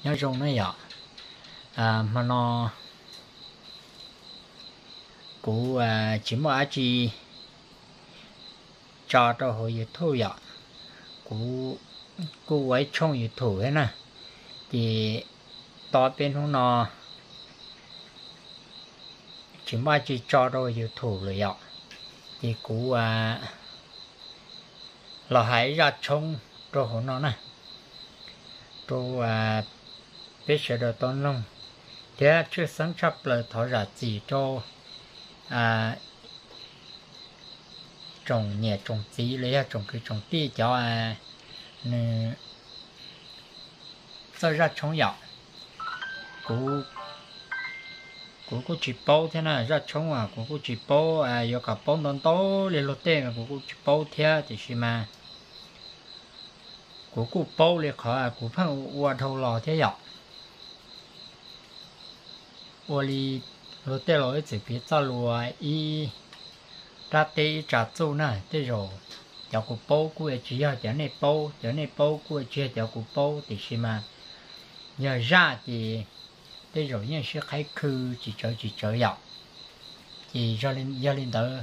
Nyob zoo na yom. Hmo no kuv tsis muaj dab tsi tso rau hauv YouTube yom. Kuv kuj ua ib tshooj YouTube thiab na, ces tau peb hnub no tsis muaj dab tsi tso rau YouTube lawm yom, ces kuv los hais ib zaj tshoob rau hauv no na, rau peb sawv daws tau mloog, thiab tshwj xeeb tshaj plaws thov zam txim rau tsoom niam tsoom txiv los yog tsoom kwv tsoom tij cov nws txawj zaj tshoob yom. Kuv kuj tsis paub thiab na, zaj tshoob kuv kuj tsis paub, yuav kom paub ntau ntau li luag tej kuv kuj tsis paub thiab, tiam sis mas kuv kuj paub li qhov kuv pheej ua dhau los thiab yom. Ua li luag tej laus ib txwm piv txoj lus ib rab teb ib tsa txuj na, tej zaum cov kuv paub kuj tsis yog cov nej paub, cov nej paub kuj tsis yog cov kuv paub, tiam sis mas yog zaj ces tej zaum yeej sib qhaib khw tsis tsawv tsis tsawv yom. Ces yog li ntawd,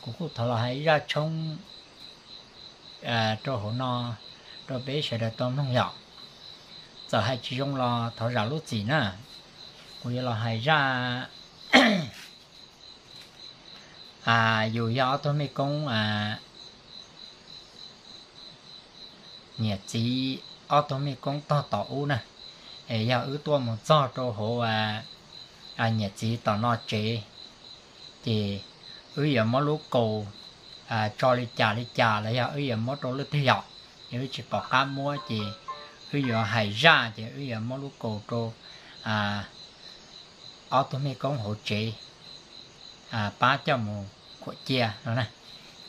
kuv kuj thov los hais ib zaj tshoob rau hauv no rau peb sawv daws tau mloog yom. Txawm hais tsis zoo los thov zam lub txim na. Kuv yuav los hais zaj yus yog ob tug mej koob, niam txiv ob tug mej koob tog tom ub na, es yog wb tuaj mus txog rau hauv niam txiv tom no tsev, ces wb yuav muab lub kaus tso li cas li cas los yog wb yuav muab rau leej twg yom, yog wb tsis pom qab muab ces wb yuav hais zaj ces wb yuav muab lub kaus rau ob tug mej koob hauv tsev pab coj mus khuam cia no na.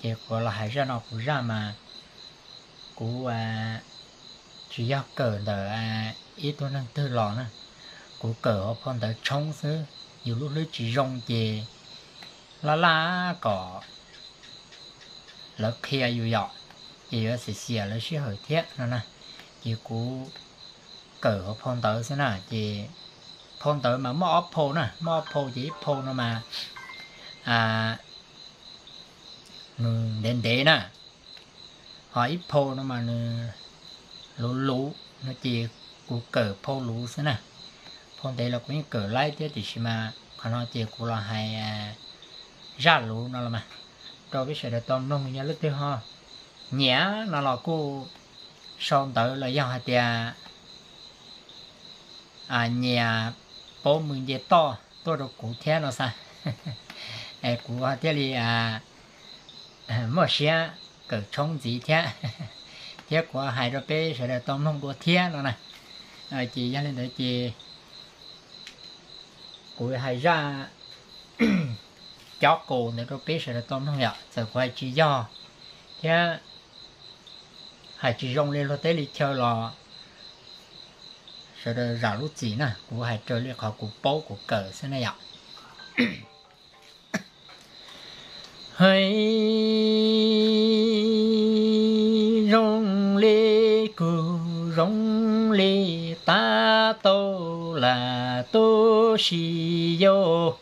Ces kuv los hais zaj no, kuv zaj mas kuv tsis yog kawm ntawm ib tug neeg twg los na, kuv kawm hauv phau ntawv tshoob xwb, yus lub hlwb tsis zoo ces laj laj kom lawv qhia yus yom, ces yuav xiam xiam lawv sij hawm thiab no na. Ces kuv kawm hauv phau ntawv xwb na, ces phau ntawv mas muaj ob phau na, muaj ob phau ces ib phau no mas nws ntev ntev na, ho ib phau no mas nws luv luv no, ces kuv kawm phau luv xwb na. Phau ntev los kuv yeej kawm laib thiab, tiam sis mas qhov no ces kuv los hais zaj luv no los mas rau peb sawv daws tau mloog, yog leej twg ho nyiam no los kuj sau ntawv los yog hais tias nyiam paub mus nce toj tuaj rau kuv thiab no xav. Kuv thiaj li muaj siab kawm tshoob ntxiv thiab, thiab kuv hais rau peb sawv daws tau mloog dua thiab no na. Ces yog li ntawd ces kuv hais zaj cob kaus ntawd rau peb sawv daws tau mloog yom. Txawm kuv hais tsis yog thiab hais tsis zoo li luag teb li chaw los sawv daws zam lub txim na, kuv hais raws li qhov kuv paub kuv kawm xwb na yom. Hais zoo li kuv zoo li tab tau lam tub si yau,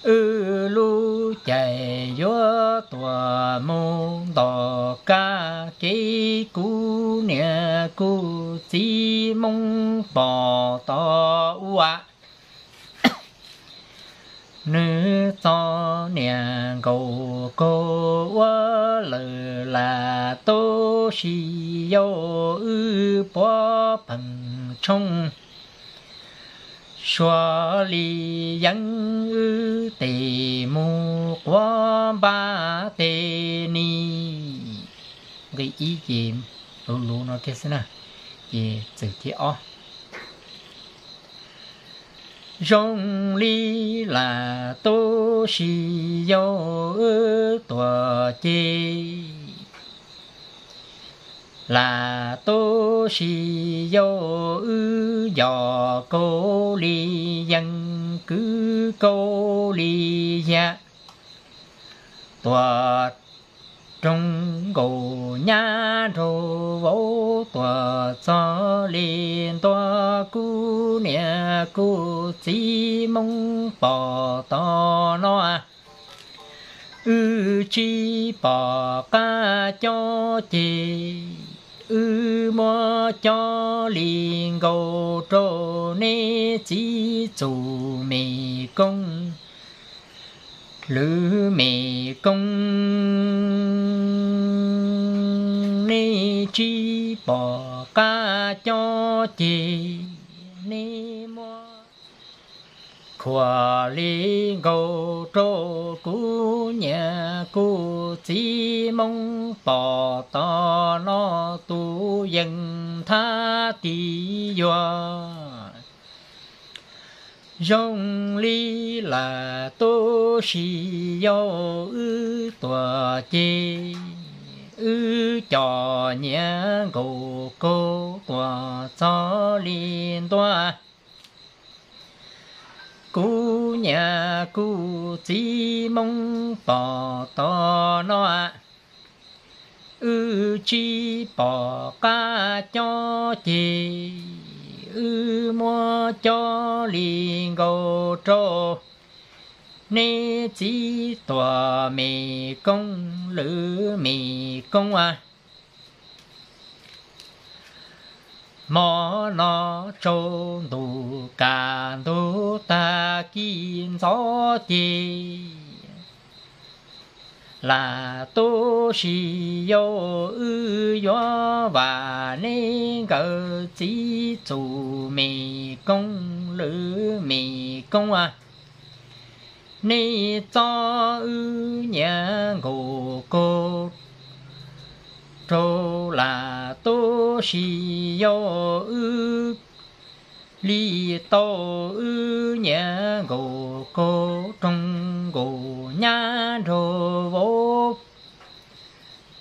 wb lub caij yuav tuaj mus nto kab kev, kuv niam kuv txiv Hmoob pom tau ua. Nws txom niam nkaus kaug ua lawm lam tub si yau, wb puav pheej tshoob sua li yeeb, wb tes mus quav npab tes ni. Nqe ib ces luv luv no kiag xwb na, ces txwm thib ob. Zoo li lam tub si yau wb tuaj ces, lam tub si yau wb yos kaus li yeeb, kwv kaus li yag, tuaj roog nkaus nyab nraug vauv tuaj txog li ntua, kuv niam kuv txiv Hmoob pom tom no, wb tsis pom qab cob ceg, wb muab cob li nkaus rau neb txiv txum me koob, lwm me koob, neb tsis pom qab cob ceg, neb muab khuam li nkaus rau kuv niam kuv txiv Hmoob pom tom no, tus yeej thab tis yuag zoo li lawm, tab sis yog wb tuam ceg, wb cov nyiam nkaus kaus tuaj txog li ntua, kuv niam kuv txiv Hmoob pom tom no, wb tsis pom qab cob ceg, wb muab cob li nkaus rau neb txiv tuam me koob, lwm me koob. Hmo no tsaus ntuj kav ntug tag kis ntxov ces, lam tab sis yog wb yuav vam neb nkawd txiv txum me koob, lwm me koob, neb txob wb nyiam nkaus kaus rau lam tab sis yog wb li tau wb nyiam nkaus kaus roog nkaus nyab nraug vauv,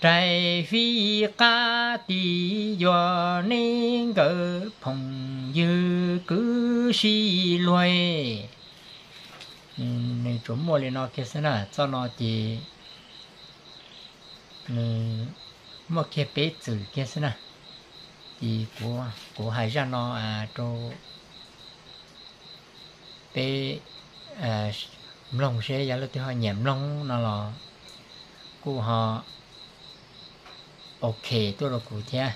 rais fij qab tis yuag neb nkawd phooj ywg kwv tij luag. Nws tsuas muaj li no kiag xwb na, txoj no ces nws muaj kiag peb txwm kiag xwb na. Ces kuv hais zaj no rau peb mloog seb yog leej twg ho nyiam mloog no los kuj ho ok tuaj rau kuv thiab.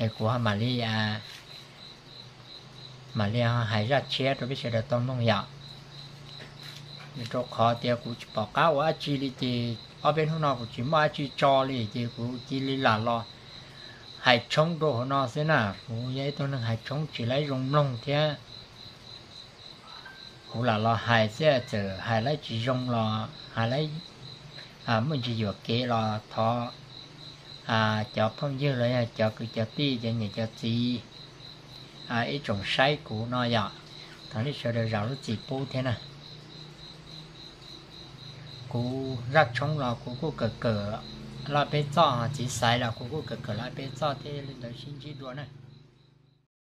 Es kuv ho mam li, mam li ho hais zaj tshiab rau peb sawv daws tau mloog yom. Rau qhov tias kuv tsis pom qab ua dab tsi li ces ob peb hnub no kuv tsis muaj dab tsi tso li ces kuv cia li lam los hais tshoob rau hauv no xwb na. Kuv yog ib tug neeg hais tshoob tsis laib zoo mloog thiab. Kuv lam los hais xwb, txawm hais laib tsis zoo los hais laib muaj ntsis yuam kev los thov cov phooj ywg los yog cov kwv cov tij, cov niam cov txiv ib tsoom saib kuv no yom, thov nej sawv daws zam lub txim pub thiab na. Kuv zaj tshoob los kuv kuj kawm kawm laj peb txoj, txiv xaiv los kuv kuj kawm kawm laj peb txoj thiab, li ntawd sib ntsib dua na.